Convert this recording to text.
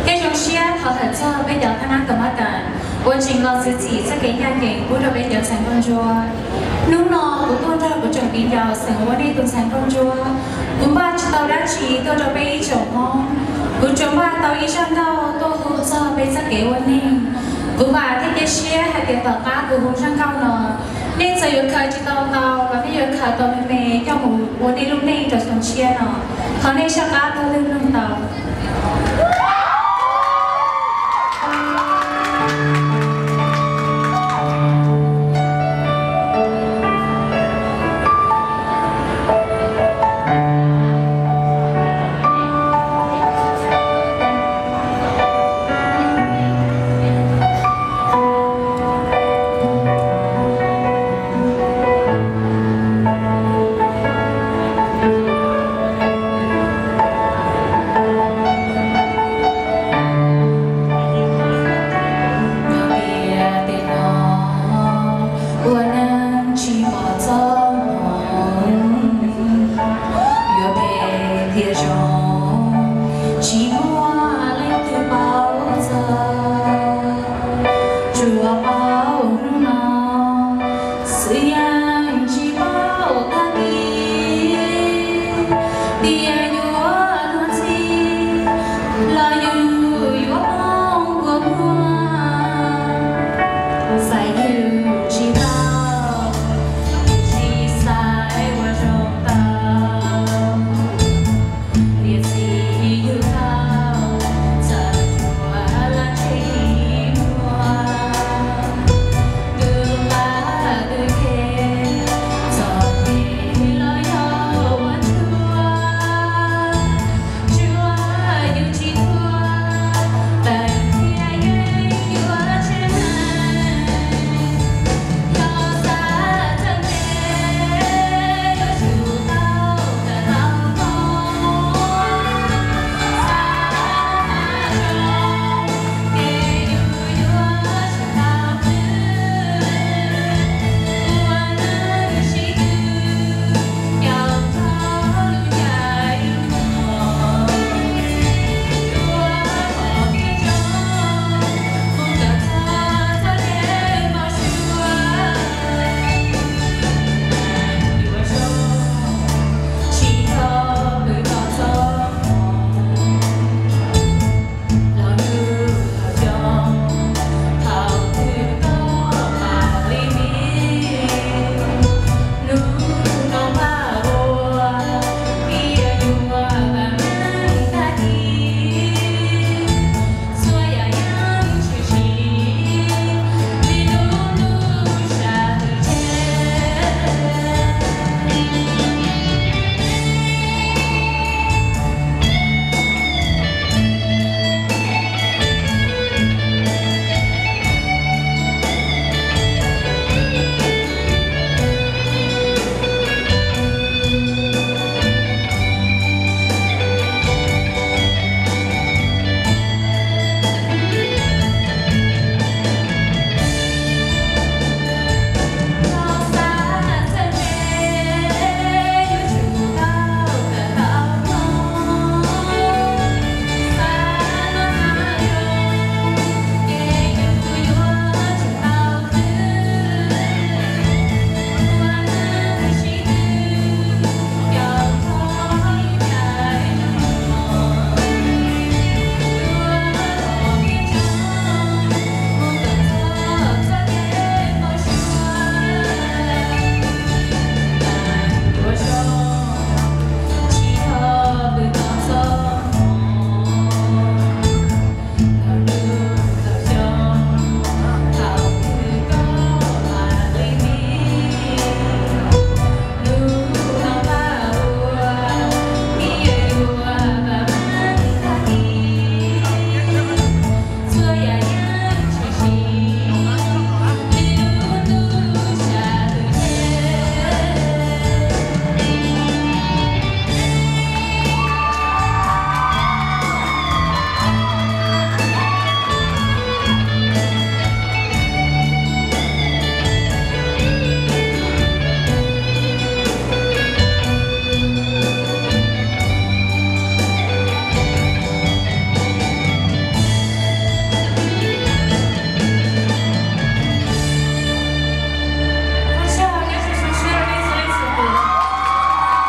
Thiab zoo siab thov hawm txog peb cov thab nab kam mab kam uas tseem los txwv txim txoj kev ncaj ncees pub rau peb cov ntxhais nkauj ntsuab. Hnub no kuv tuaj nrog kuv tsoom viv ncaus xeem ua nej tus ntxhais nkauj ntsuab. Kuv npaj tsis tau dab tsi tuaj rau peb ib tsoom Hmoob, kuv tsuas npaj tau ib zaj nkauj tuaj hu txog peb txoj kev ua neej. Kuv vam thiab cia siab hais tias tom qab kuv hu zaj nkauj no, nej txawm yuav khaws tsis tau ntau los nej yuav khaws tau me me coj mus ua nej lub neej rau xyoo tshiab no. Thov nej soj qab taug lw mloog tau.